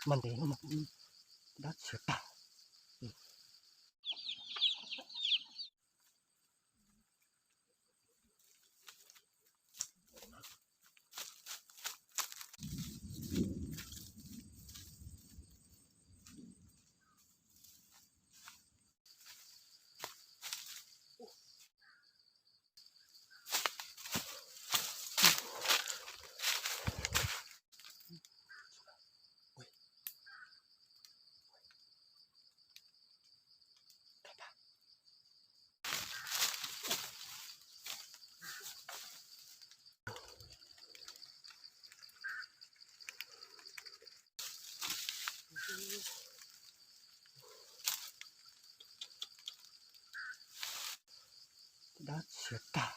Mas ntev no mas dab tsi tag. Dab tsi tag.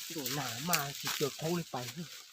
Ntuj nag mas tsis caw khaub li pais.